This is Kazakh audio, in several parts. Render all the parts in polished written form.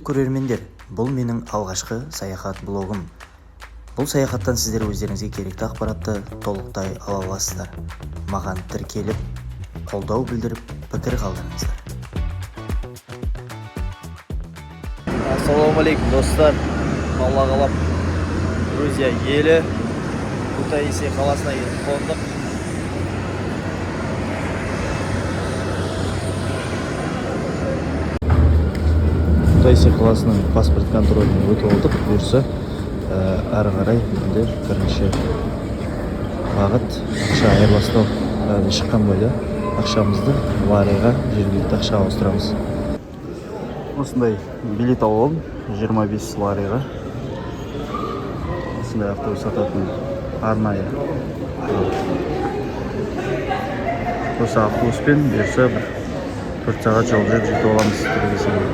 Көрермендер, бұл менің алғашқы саяхат блогым. Бұл саяхаттан сіздер өздеріңізге керекті ақпаратты толықтай ала аласыздар. Маған тіркеліп, қолдау білдіріп, пікір қалдырыңыздар. Ассалаумағалейкум, достар! Алла қалап, Грузия елі, Кутаиси қаласына келіп қондық. Кутаиси қаласының паспорт контролінен өтіп алдық. Бұйырса, әрі қарай енді бірінші бағыт ақша айырбастау. Яғни шыққан бойда ақшамызды лариға, жергілікті ақшаға ауыстырамыз. Осындай билет алып алдым 25 лариға. Осындай автобус сататын арнайы. Осы автобуспен бұйырса, бір 4 сағат жол жүріп жетіп аламыз Тбилисиге.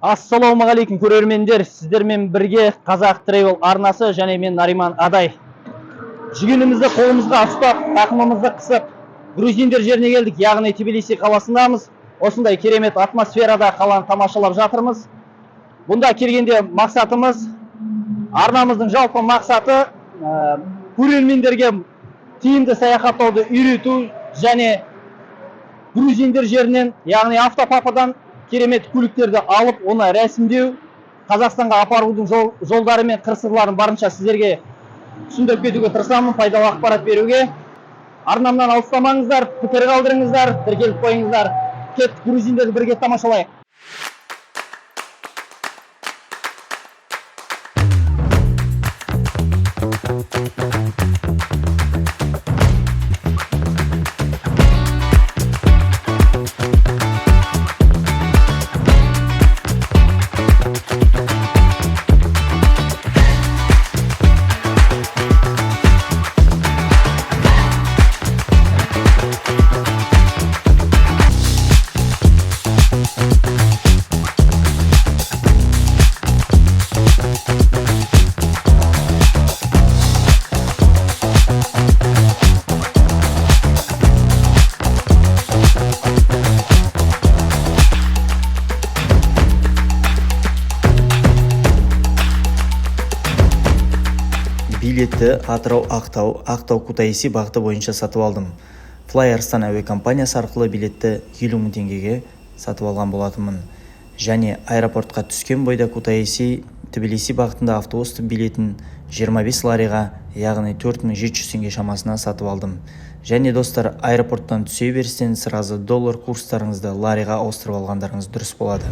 Ассалаумағалейкум, көрермендер! Сіздермен бірге Қазақ Travel арнасы және мен, Нариман Адай. Жүгенімізді қолымызға ұстап, тақымымызды қысып, грузиндер жеріне келдік, яғни Тбилиси қаласындамыз. Осындай керемет атмосферада қаланы тамашалап жатырмыз. Бұнда келгенде мақсатымыз, арнамыздың жалпы мақсаты көрермендерге тиімді саяхаттауды үйрету және грузиндер жерінен, яғни Автопападан керемет көліктерді алып, оны рәсімдеу, Қазақстанға апарудың жолдары мен қыр сырларын барынша сіздерге түсіндіріп кетуге тырысамын, пайдалы ақпарат беруге. Арнамнан алыстамаңыздар, пікір қалдырыңыздар, тіркеліп қойыңыздар. Кеттік, грузиндерді бірге тамашалайық. Билетті Атырау — Ақтау, Ақтау — Кутаиси бағыты бойынша сатып алдым. Флай Арыстан әуе компаниясы арқылы билетті 50 000 теңгеге сатып алған болатынмын. Және аэропортқа түскен бойда Кутаиси — Тбилиси бағытында автобус билетін 25 лариға, яғни 4700 теңге шамасына сатып алдым. Және, достар, аэропорттан түсе берістен сразу доллар курстарыңызды лариға ауыстырып алғандарыңыз дұрыс болады.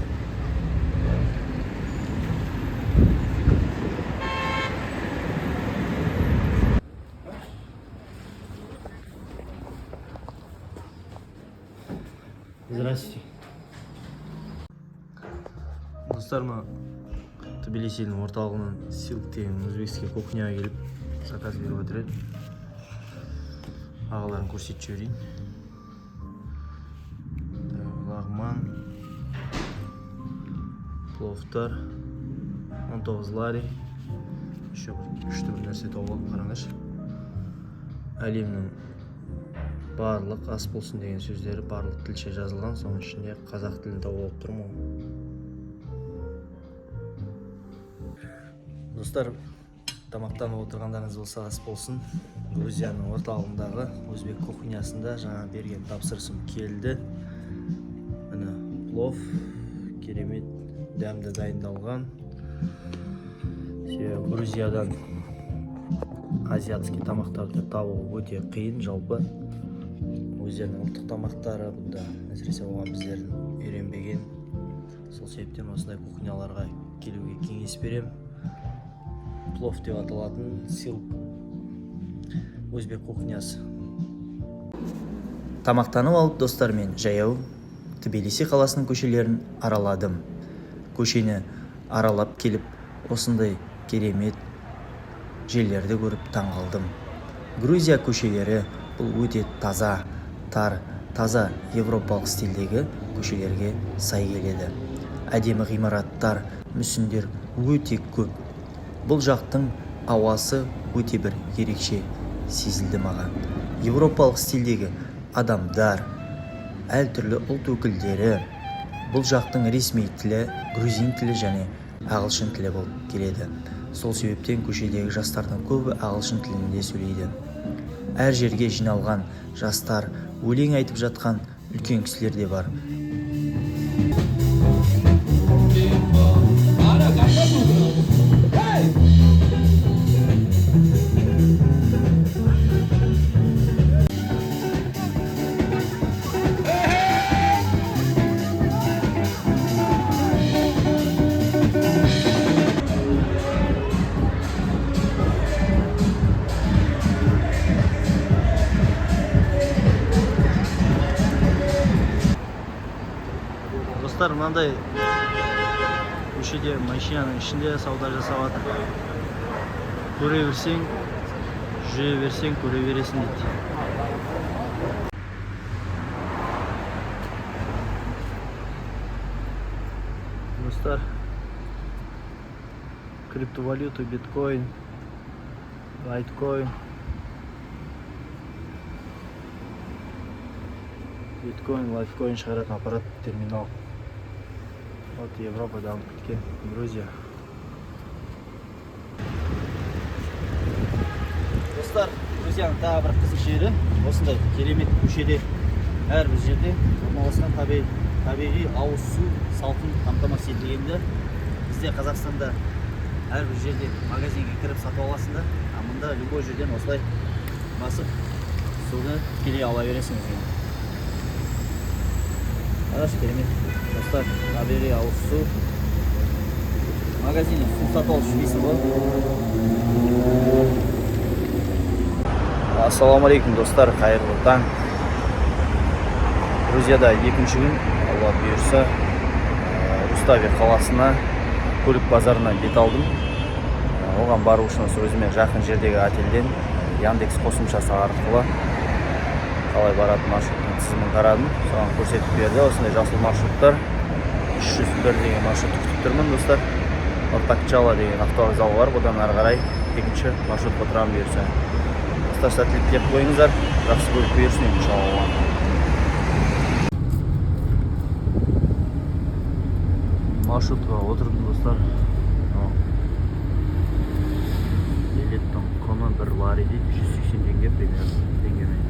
Здравствуйте, достар! Мына Тбилисидің орталығынан Силк деген узбекский кухняға келіп, заказ беріп отыр едім. Ағаларын көрсетіп жіберейін. Так, лағман, пловтар 19 лари. Еще бір күшті бір нәрсе тауып алдым, қараңдаршы: әлемнің барлық ас болсын деген сөздері барлық тілше жазылған. Соның ішінде қазақ тілін тауып алып тұрмын ғой. Достар, тамақтанып отырғандарыңыз болса, ас болсын! Грузияның орталығындағы өзбек кухнясында жаңа берген тапсырысым келді. Міне, плов керемет дәмді дайындалған, себебі Грузиядан азиатский тамақтарды табу өте қиын. Жалпы өздерінің ұлттық тамақтары бұнда, әсіресе оған біздердің үйренбеген. Сол себептен осындай кухняларға келуге кеңес беремін. Плов деп аталатын Силк өзбек кухнясы. Тамақтанып алып, достармен жаяу Тбилиси қаласының көшелерін араладым. Көшені аралап келіп, осындай керемет жерлерді көріп таң қалдым. Грузия көшелері бұл өте таза, тар, таза европалық стильдегі көшелерге сай келеді. Әдемі ғимараттар, мүсіндер өте көп. Бұл жақтың ауасы өте бір ерекше сезілді маған. Еуропалық стильдегі адамдар, әртүрлі ұлт өкілдері. Бұл жақтың ресми тілі грузин тілі және ағылшын тілі болып келеді. Сол себептен көшедегі жастардың көбі ағылшын тілінде сөйлейді. Әр жерге жиналған жастар, өлең айтып жатқан үлкен кісілер де бар. Достар, мынандай көшеде машинаның ішінде сауда жасап жатыр. Көре берсең, жүре берсең, көре бересің дейді. Достар, криптовалюта, биткоин, лайткоин. Биткоин, лайткоин шығаратын аппарат, терминал. Вот Европа дамып кеткен, Грузия. Достар, Грузияның тағы бір қызық жері осындай керемет көшеде, әрбір жерде орналасқан табиғи ауыз су салқын қамтамасыз етілгенді. Бізде Қазақстанда әрбір жерде магазинге кіріп сатып аласың да, а мында любой жерден осылай басып суды тікелей ала бересің өзіңе. Қарашы, керемет. Достар, табиғи ауыз су. Магазиннен су сатып алып ішпейсің ғой. Ассалаумағалейкум, достар, қайырлы таң. Грузияда екінші күн, Алла бұйырса, Рустави қаласына, көлік базарына бет алдым. Оған бару үшін осы өзіме жақын жердегі отельден Яндекс қосымшасы арқылы қалай баратын маршруттың тізімін қарадым. Соған көрсетіп берді. Осындай жасыл маршруттар. 301 деген маршрутты күтіп тұрмын, достар. Ортакчала деген автовокзал бар. Бұдан ары қарай екінші маршрутқа отырамын бұйырса. Достар, сәттілік тілеп қойыңыздар. Жақсы көлік бұйырсын, иншалла. Маршрутқа отырдым, достар. Билеттің құны бір лари дейді, 180 теңге примерно теңгемен.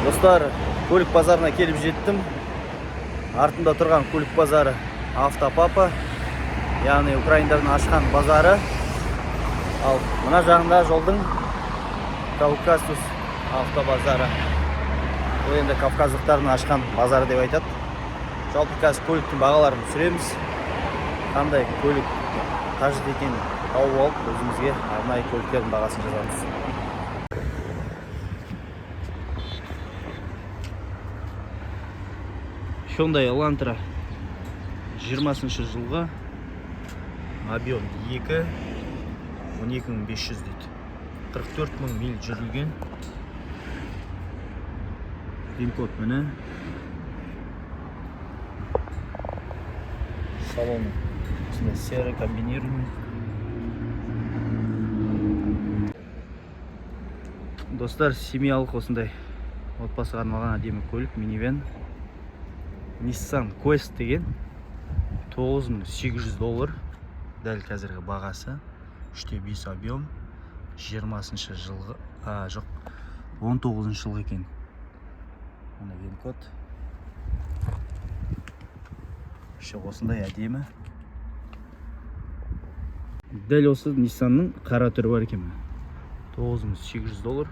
Достар, көлік базарына келіп жеттім. Артымда тұрған көлік базары Автопапа, яғни украиндардың ашқан базары. Ал мына жағында жолдың Кавказус автобазары. Бұл енді кавказдықтардың ашқан базары деп айтады. Жалпы қазір көліктің бағаларын түсіреміз. Қандай көлік қажет екенін тауып алып, өзімізге арнайы көліктердің бағасын жазамыз. Hyundai Elantra жиырмасыншы жылғы, объем екі, 12 500 дейді. 44 000 миль жүрілген. Вин-код міне. Салон осындай серый комбинированный. Достар, семьялық осындай отбасыға арналған әдемі көлік, минивэн. Nissan Quest деген 9800 доллар дәл қазіргі бағасы. 3,5 объем, жиырмасыншы жылғы, а, жоқ, 19-жылғы екен. Мына вин-код. Іші осындай әдемі. Дәл осы Nissanның қара түрі бар екен міне. 9800 доллар.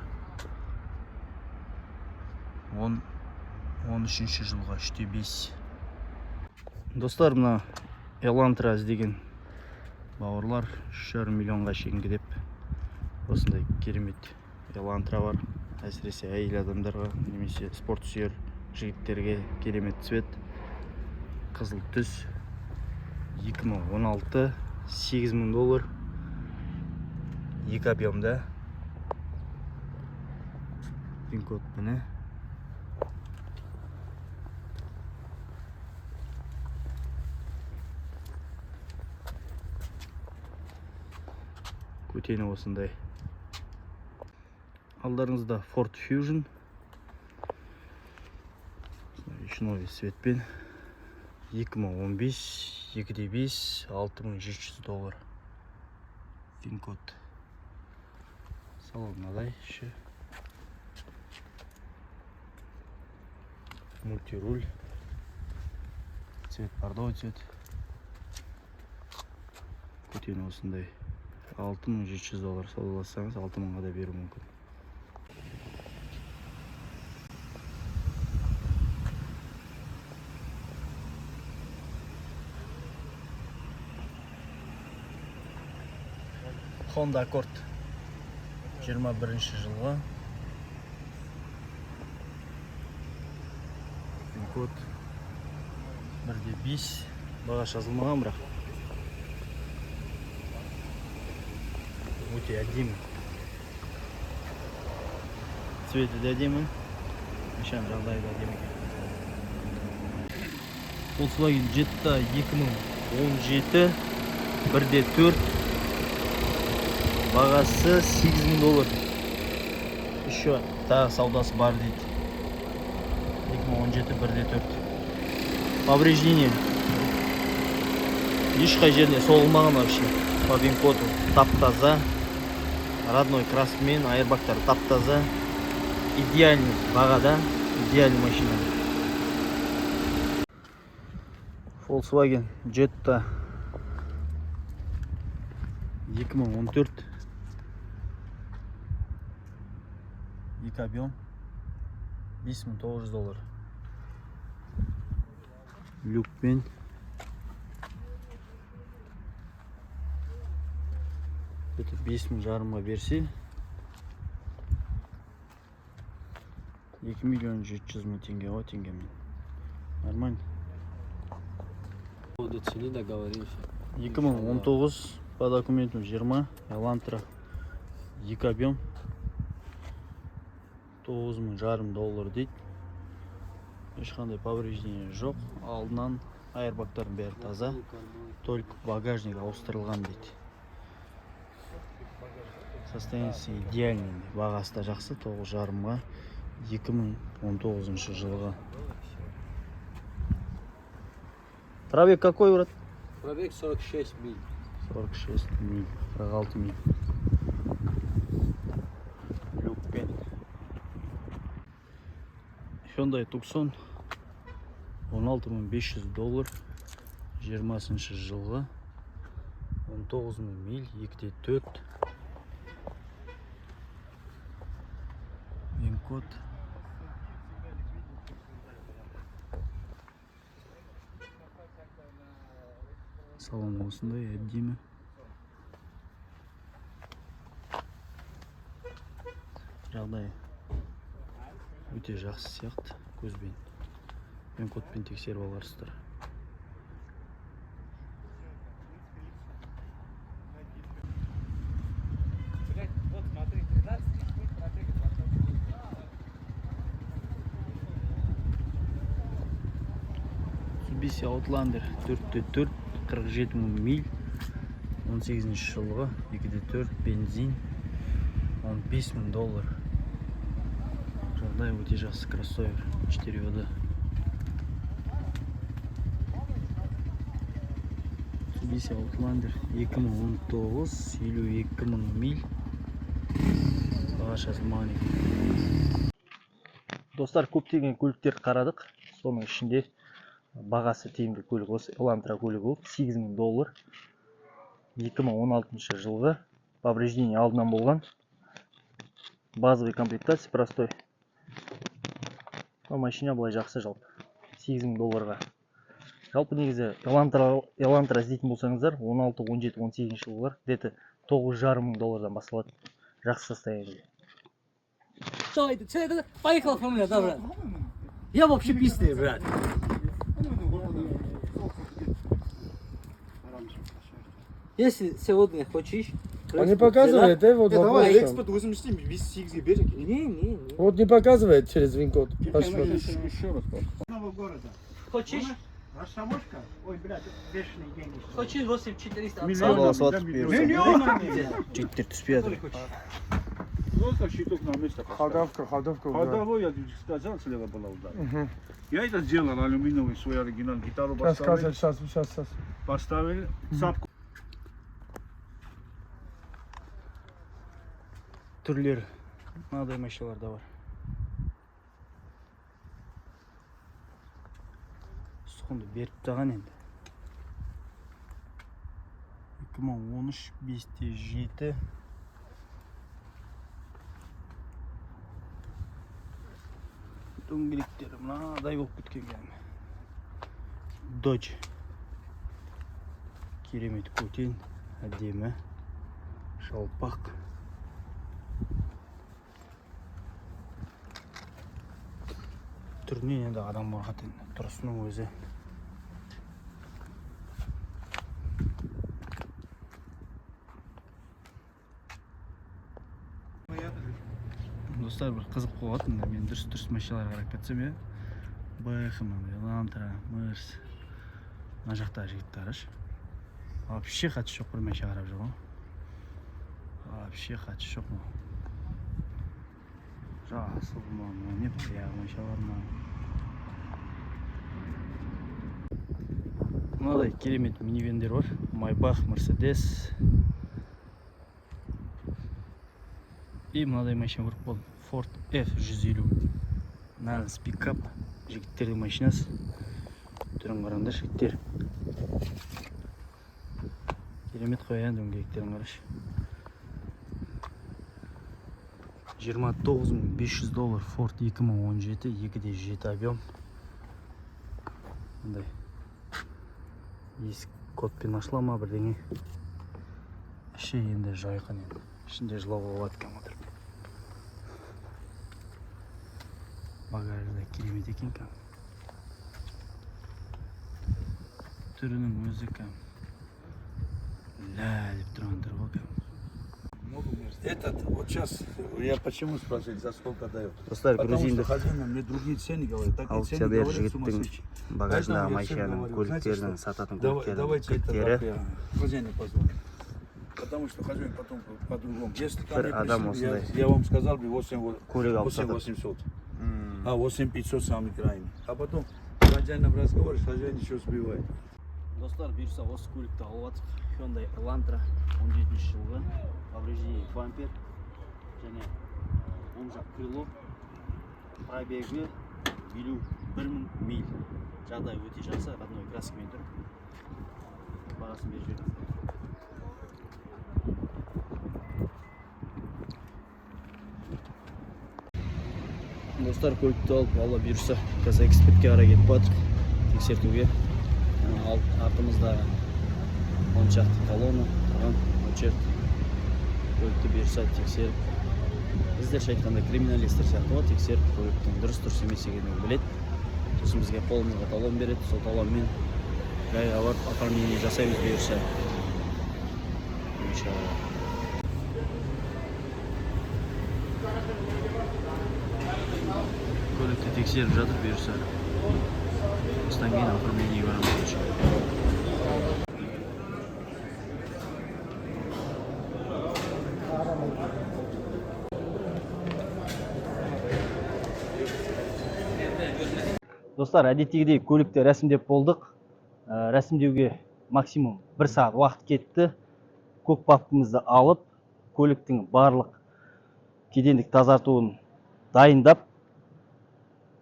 13-жылға 3,5. Достар, мына Elantra іздеген бауырлар 3,5 миллионға шейінгі деп осындай керемет Elantra бар. Әсіресе әйел адамдарға немесе спорт сүйер жігіттерге керемет цвет, қызыл түс. 2016, 8000 доллар. Екі объемда. Вин-код міне. Көтені осындай. Алдарыңызда Ford Fusion. Новый цветпен. 2015, 2.5, 6700 доллар. Вин-код. Салон мынадай іші. Мультируль. Цвет бордовый цвет. Көтені осындай. 6700 доллар саудалассаңыз, 6000-ға да беруі мүмкін. Honda Accord 21 жылғы. Код 1.5, баға жазылмаған, бірақ өте әдемі. Цветі де әдемі, машинаның жағдайы да әдемі екен. Volkswagen Jetta 2017, 1.4, бағасы 8000 доллар. Еще тағы саудасы бар дейді. 2017, 1.4. Повреждение ешқай жеріне соғылмаған вообще. По вин-коду тап-таза. Родной краскамен, аэрбагтары тап-таза. Идеальный бағада, идеальный машина. Volkswagen Jetta 2014, екі объем, 5900 доллар. Люкпен. Это 5500-ға берсе, 2 миллион 700 мың теңге ғой, теңгемен. Нормально. По поводу цены договоримся. 2019, по документам 20, Elantra, екі объем, 9500 доллар дейді. Ешқандай повреждение жоқ. Алдынан аэрбагтардың бәрі таза. Только багажник ауыстырылған дейді. Состояниесі идеальный. Бағасы да жақсы, 9,5-ға, 2019 жылғы. Пробег какой, брат? Пробег 46 миль. 46 миль, 46 миль. Люкпен. Hyundai Tucson 16500 доллар, 20 жылғы, 19000 миль, 2.4. Вин-код. Салон осындай әдемі. Жағдайы өте жақсы сияқты көзбен. Вин-кодпен тексеріп аларсыздар. Mitsubishi Outlander 4.4, 47 мың миль, 18 жылғы, 2.4 бензин, 15 мың доллар. Жағдай өте жақсы, кроссовер 4 ВД. Mitsubishi Outlander 2019, 52 мың миль, баға жазылмаған екен. Достар, көптеген көліктер қарадық, соның ішінде бағасы тиімді көлік осы Elantra көлігі болды, 8000 доллар, 2016 жылғы, повреждение алдынан болған, базовый комплектация, простой. Но машина былай жақсы жалпы, 8000 долларға. Жалпы негізі Elantra іздейтін болсаңыздар, 16, 17, 18 жылғылар где-то 9,5 мың доллардан басталады, жақсы состояниеде. Что это? Что это? Поехал оформлять, да, брат? Я вообще писный, брат. Если сегодня хочешь... А не показывает, да, вот Е, давай, вопрос там. экспорт өзім істеймін, 5-8-ге бер екен. Не, не, не. Вот не показывает через ВИН-код. Паспорт. Хочешь? Растаможка? Ой, блядь, бешеный деньги. Хочешь 8400? Саудаласып жатырмық бұйырса. Миллионами! Жігіттер түспей жатыр. Просто щиток на место поставил. Ходовка, ходовка. да. Ходовой, я сказал, слева была удар. Мгм. Я это сделал, алюминиевый свой оригинал, гитару Сейчас, поставил, сейчас, сейчас, сейчас. поставил, цапку. Түрлері мынадай машиналар да бар. Тұқымды беріп тастаған енді. 2013 5,7. Дөңгелектері мынадай болып кеткен кәдімгі. Dodge. Керемет көтен, әдемі, жалпақ. Түрінен енді адам қорқады енді, тұрысының өзі. Достар, бір қызық болады мында, мен дұрыс дұрыс машиналарға қарап кетсем, иә. БХ мынандай, Элантра, Мерс. Мына жақтағы жігіттер қарашы. Вообще қатысы жоқ бір машина қарап жүр ғой. Вообще қатысы жоқ мынау. Жасыл ма, мынау не, баяғы машиналар ма. Мынадай керемет минивендер бар. Майбах, Мерседес. И мынадай машина көріп қалдым. Ford F150. Нағыз пикап. Жігіттердің машинасы. Түрін қараңдар, жігіттер. Керемет қой, ә, дөңгелектерін қарашы. 29 500 доллар Ford 2017, 2,7 объем. Мындай. Есік кодпен ашыла ма бірдеңе. Іші енді жайқын енді. Ішінде жылауға болады екен отырып. Багажы да керемет екен кәдімгі. Түрінің өзі кәдімгі. Ля деп тұрған түрі ғой кәдімгі. Этот, вот сейчас, я почему спросил, за сколько дает? Достар, Потому что грузиндік хозяин мне другие цены говорит, такие алып цены тәбер говорят жігіттің сумасшедшие. багажындағы Поэтому я всем машинаның говорю, знаете көліктерінің что? сататын Давай, көліктерінің давайте это кілттері. так, я хозяина позвоню. Потому что хозяин потом по-другому. Если ко Бір мне адам пришли, осындай я вам сказал бы 8, көлік алып 8 сатады. 800. А 8 500 самый крайний. А потом с хозяином разговариваешь, хозяин еще сбивает. Достар, бұйырса осы көлікті алып жатырмық. Hyundai Elantra 17 жылғы, повреждение бампер және оң жақ крыло, пробегі 51 000 миль. Жағдай өте жақсы, родной краскамен тұр. Бағасын беріп жіберіңіздер. Достар, көлікті алып, Алла бұйырса, қазір экспертке қарай кетіп жатырмық тексертуге. Артымызда он шақты колонна тұрған очередь. Көлікті бұйырса тексеріп, біздерше айтқанда криминалисттер сияқты ғой, тексеріп көліктің дұрыс дұрыс емес екенін біледі. Сосын бізге қолымызға талон береді, сол талонмен ГАИ-ға барып оформление жасаймыз бұйырса. Иншалла. Көлікті тексеріп жатыр бұйырса. Осыдан кейін оформлениеге барамыз бұйырса. Достар, әдеттегідей көлікті рәсімдеп болдық. Рәсімдеуге максимум бір сағат уақыт кетті. Көк папкамызды алып, көліктің барлық кедендік тазартуын дайындап,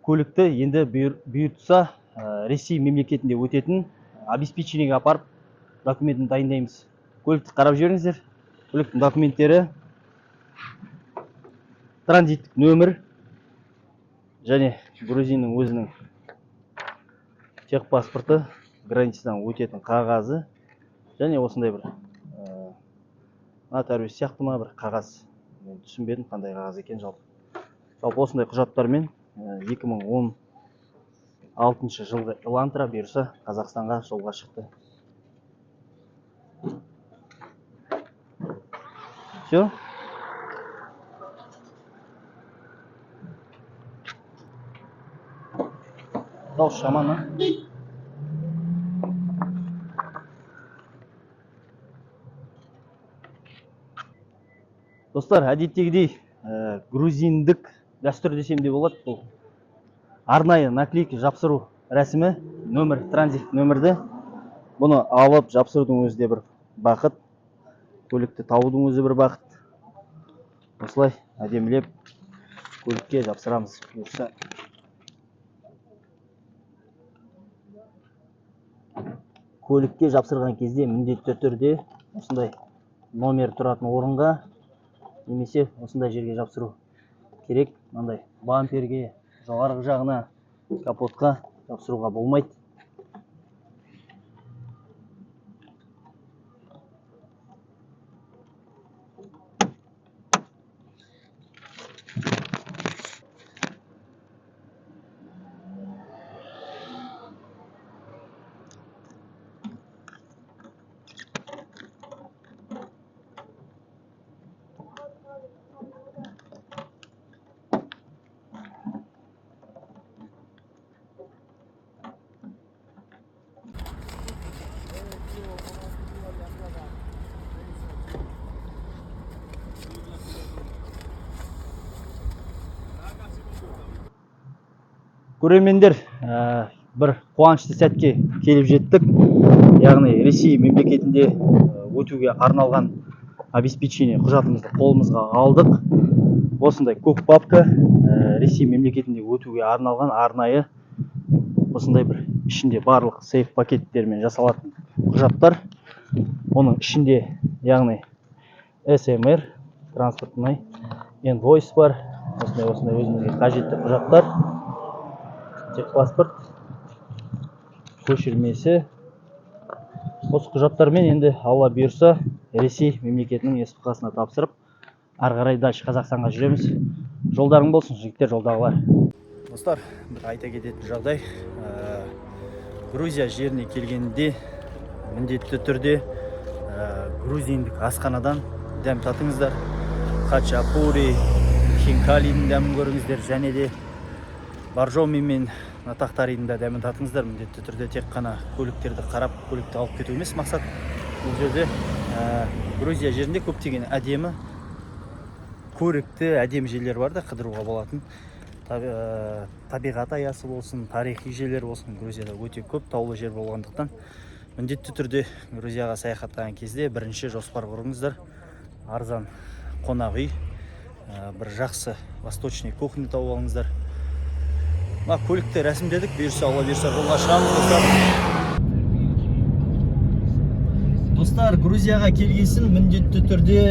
көлікті енді бұйыртса, Ресей мемлекетінде өтетін обеспечениеге апарып документін дайындаймыз. Көлікті қарап жіберіңіздер. Көліктің документтері, транзиттік нөмір және грузиннің өзінің техпаспорты, границадан өтетін қағазы және осындай бір нотариус сияқты ма бір қағаз. Мен түсінбедім қандай қағаз екен жалпы. Жалпы осындай құжаттармен 2016 жылғы Элантра бұйырса Қазақстанға жолға шықты. Все. Дауыс жаман, а? Достар, әдеттегідей грузиндік дәстүр десем де болады, бұл арнайы наклейка жапсыру рәсімі, нөмір, транзит нөмірді. Бұны алып жапсырудың өзі де бір бақыт, көлікті табудың өзі бір бақыт. Осылай әдемілеп көлікке жапсырамыз, бұйырса. Көлікке жапсырған кезде міндетті түрде осындай номер тұратын орынға немесе осындай жерге жапсыру керек. Мынандай бамперге, жоғарғы жағына, капотқа жапсыруға болмайды. Көрермендер, бір қуанышты сәтке келіп жеттік. Яғни Ресей мемлекетінде өтуге арналған обеспечение құжатымызды қолымызға алдық. Осындай көк папка, Ресей мемлекетінде өтуге арналған арнайы осындай бір ішінде барлық сейф пакеттермен жасалатын құжаттар. Оның ішінде, яғни СМР, транспортный инвойс бар, осындай өзімізге қажетті құжаттар, техпаспорт көшірмесі. Осы құжаттармен енді Алла бұйырса Ресей мемлекетінің СПҚ-сына тапсырып, ары қарай дальше Қазақстанға жүреміз. Жолдарың болсын, жігіттер, жолдағылар. Достар, бір айта кететін жағдай, Грузия жеріне келгенде міндетті түрде грузиндік асханадан дәм татыңыздар. Хачапури, хинкалидің дәмін көріңіздер, және де боржоми мен натақтаридің да дәмін татыңыздар. Міндетті түрде тек қана көліктерді қарап, көлікті алып кету емес мақсат. Бұл жерде Грузия жерінде көптеген әдемі көрікті, әдемі жерлер бар да қыдыруға болатын. Табиғат аясы болсын, тарихи жерлер болсын, Грузияда өте көп таулы жер болғандықтан міндетті түрде Грузияға саяхаттаған кезде бірінші жоспар құрыңыздар. Арзан қонақ үй, бір жақсы восточный кухня тауып алыңыздар. Мына көлікті рәсімдедік, бұйырса, Алла бұйырса жолға шығамыз, достар. Достар, Грузияға келгесін міндетті түрде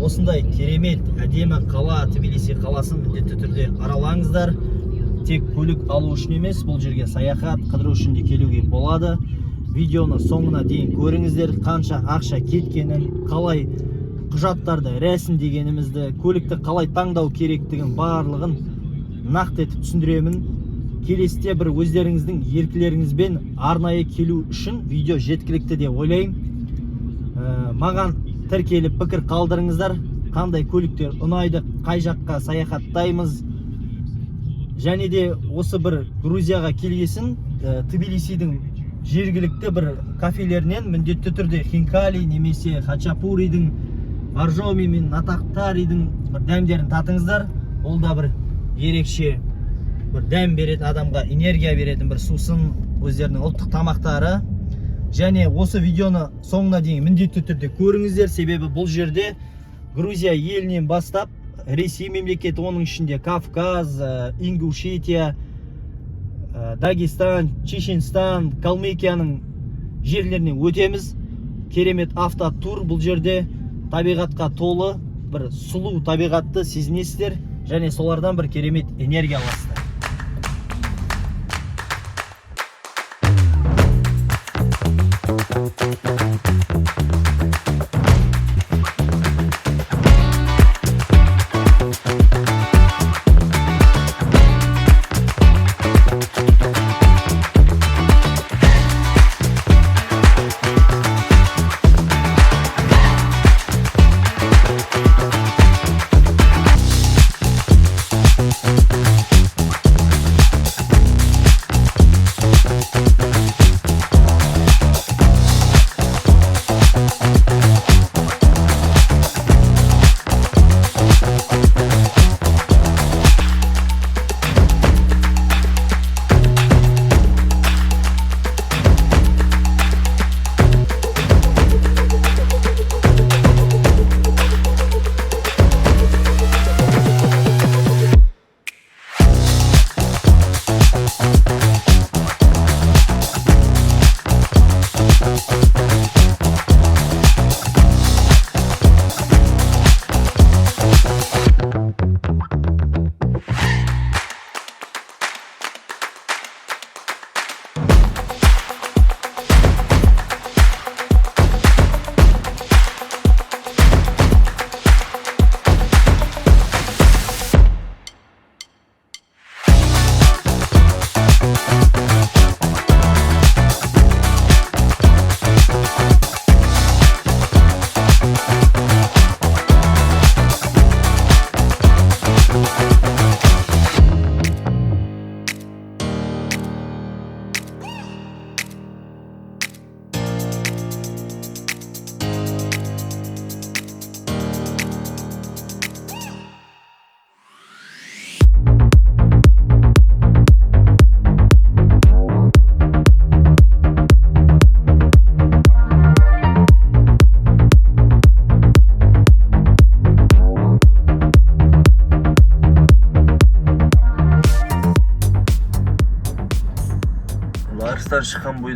осындай керемет, әдемі қала, Тбилиси қаласын міндетті түрде аралаңыздар. Тек көлік алу үшін емес, бұл жерге саяхат, қыдыру үшін де келуге болады. Видеоны соңына дейін көріңіздер, қанша ақша кеткенін, қалай құжаттарды рәсімдегенімізді, көлікті қалай таңдау керектігін барлығын нақты етіп түсіндіремін. Келесіде бір өздеріңіздің еркілеріңізбен арнайы келу үшін видео жеткілікті деп ойлаймын. Маған тіркеліп пікір қалдырыңыздар, қандай көліктер ұнайды, қай жаққа саяхаттаймыз. Және де осы бір Грузияға келгесін, Тбилисидің жергілікті бір кафелерінен міндетті түрде хинкали немесе хачапуридің, боржоми мен натақтаридің бір дәмдерін татыңыздар. Ол да бір ерекше бір дәм беретін, адамға энергия беретін бір сусын, өздерінің ұлттық тамақтары. Және осы видеоны соңына дейін міндетті түрде көріңіздер, себебі бұл жерде Грузия елінен бастап Ресей мемлекеті, оның ішінде Кавказ, Ингушетия, Дагестан, Чеченстан, Калмыкияның жерлеріне өтеміз. Керемет автотур, бұл жерде табиғатқа толы бір сұлу табиғатты сезінесіздер және солардан бір керемет энергия аласыздар.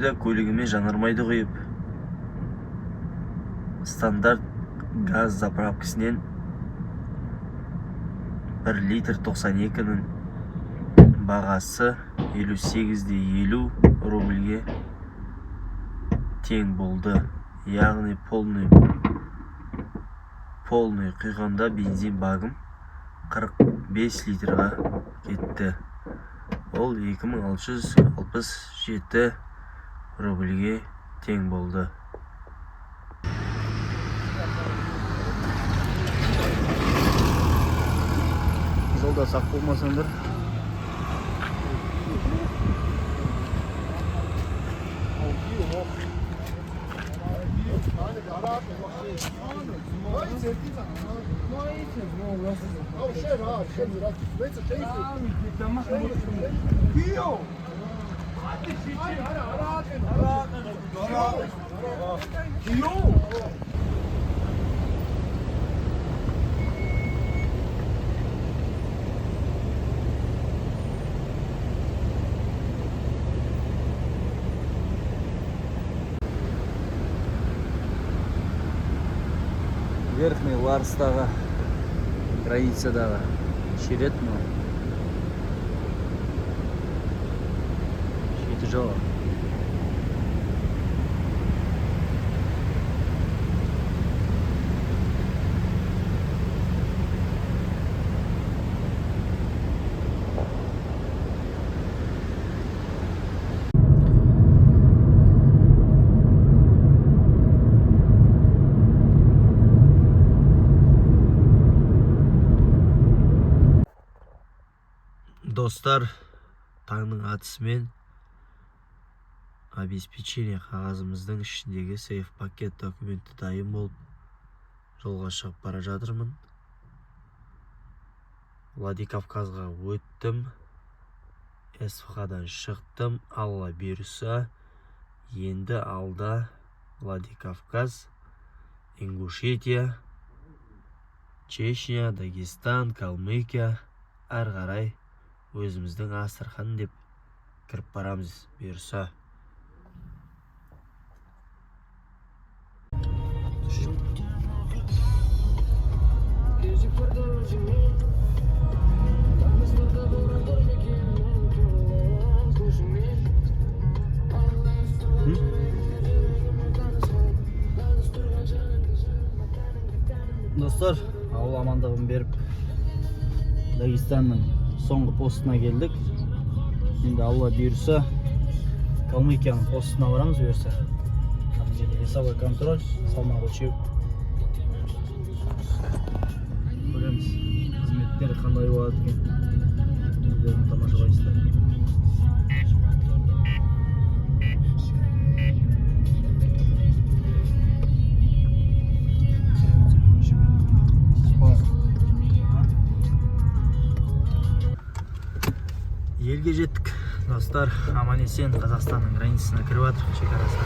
Бойда көлігіме жанармайды құйып, Стандарт газ заправкасінен 1 литр 92-нің бағасы 58,50 рубльге тең болды. Яғни полный құйғанда бензин багым 45 литрға кетті. Ол 2667 рубльге тең болды. Жолда сақ болмасаңдар. Верхний Ларстағы границадағы шерет мынау. Жеті жол. Достар, таңның атысымен обеспечение қағазымыздың ішіндегі сейф пакет документі дайын болып, жолға шығып бара жатырмын. Владикавказға өттім, СФХ-дан шықтым, Алла бұйырса, енді алда Владикавказ, Ингушетия, Чечня, Дагестан, Калмыкия, әрі қарай өзіміздің Астрахань деп кіріп барамыз, бұйырса. Достар, ауыл амандығын беріп, Дагестанның соңғы постына келдік. Енді Алла бұйырса, Калмыкияның постына барамыз бұйырса. Ана жерде весовой контроль, салмақ өлшеу. Көреміз, қызметтер қандай болады екен. Өздерің тамашалайсыздар. Елге жеттік, достар, аман есен Қазақстанның границасына кіріп жатырмық, шекарасына.